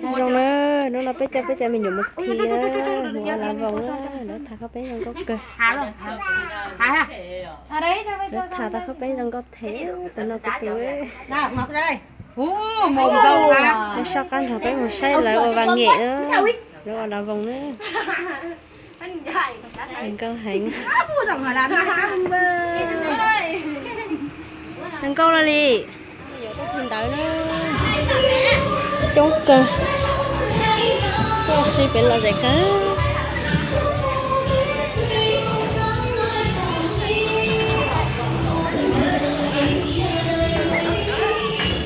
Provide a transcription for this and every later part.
Zoo na, hnub no peb coj peb cov me nyuam mus thi na, mus ua las voos na, lawv tham khab peb zoo nkauj kawg. Lawv tham tau khab peb zoo nkauj thiab, tus no kuj tus. Peb soj qab nrog peb mus saib lawv ua vas nyem na, lawv ua las voos na. Zoo nkauj heev. Zoo nkauj los li. Coob kawg. Tuaj si pem los zem kawg.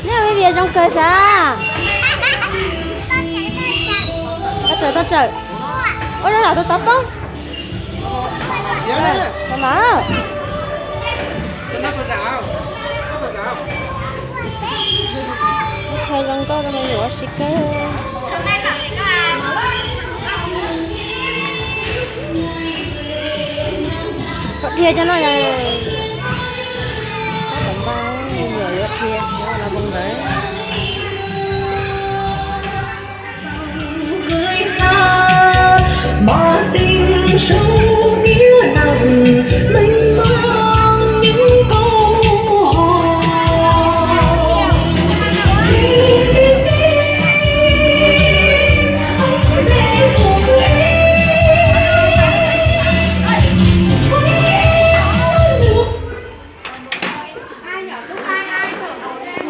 Neb ua vias zoo kawg sav. Toj tsawm, toj tsawm. Ua zoo lam tau tau paub. Mas, mas. Ua zoo nkauj rau me nyuam ua si kawg. Dhia cov no yog, me nyuam yuav dhia, yuav ua las voos ntawd.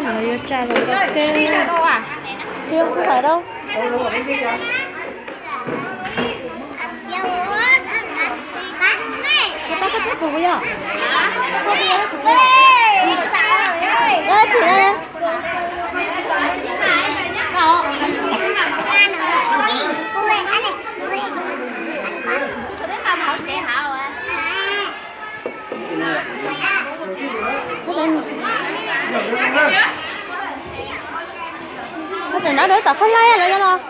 Lawv yuav tsa zoo nkauj kawg. Tsis, kuv hais rau. Tsis, koj tseem nrog rau tom khaub hlab los yog los?